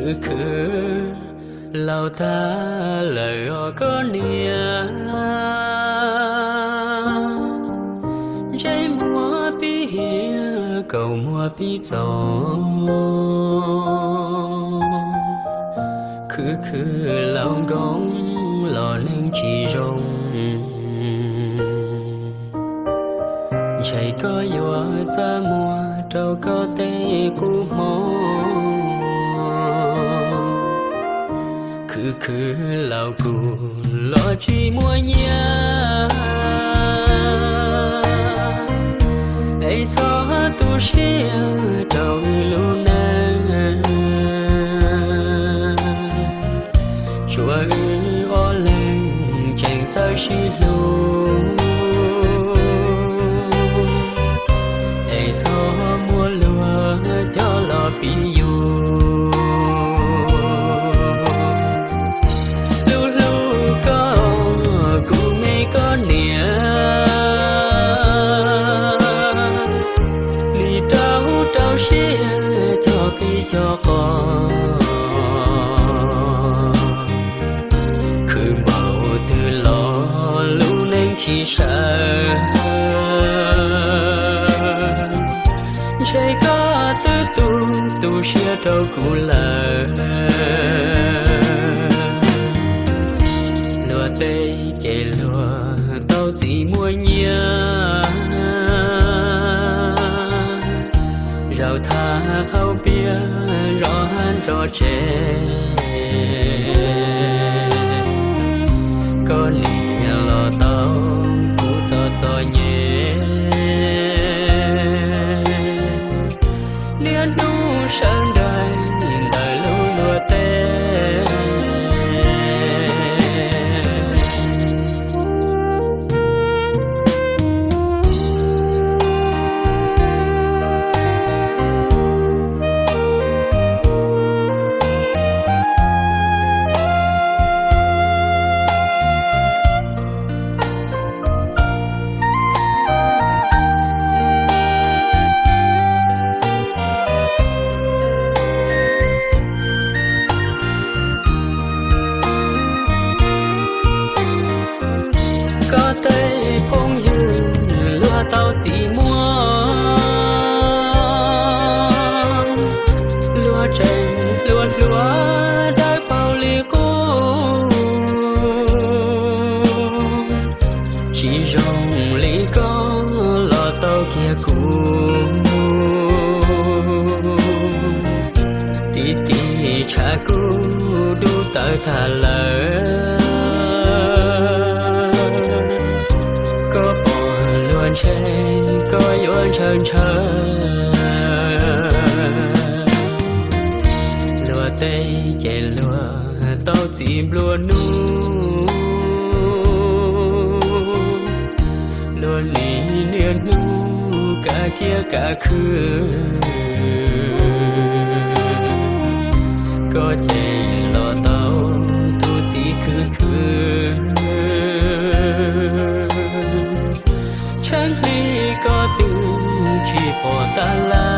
Khwv khwv laus tag lawm os koj niam, ntsej muag pib hiam, kaus muag pib txaus. Khwv khwv laus nkoos los neeg tsis zoo, ntshe koj yuav txaj muag rau koj tej qub hmoov. Khwv khwv laus kuv los tsis muaj nyiaj, es txhob tu siab rau wb lub neej. Tsuas wb ob leeg tseem txawj sib hlub, es txhob muab luag coj los piv yus. Hlub hlub koj kuv me koj niam, nim rau rau siab cog qij cog qos. Khwv npaum twg los lub neej tsis sawv, ntshe koj twb tu tu siab rau kuv lawm. Luag tej ces luag tau txiv muaj nyiaj, zaum thaj qhaub pias zov hab zov tsev. Koj niam los tau kuv txom txom nyem, niaj hnub sawv nraim ntawm lub luag tej. Koj tej phooj ywg luag tau txiv muaj, luag tseem hluas hluas dawb paug li qub. Tsis zoo li koj los tau kiag kuv, tiv tiv tshav kuv dub tawv tag lawm. Koj pom luag ntshe koj yuav ntshaw ntshaw. Luag tej ces luag tau txiv nplua nuj, luag nim niaj hnub kav kiab kav khw. Koj ces los tau tus txiv khwv khwv, tsheej hli koj twb tsis pom tag lawm.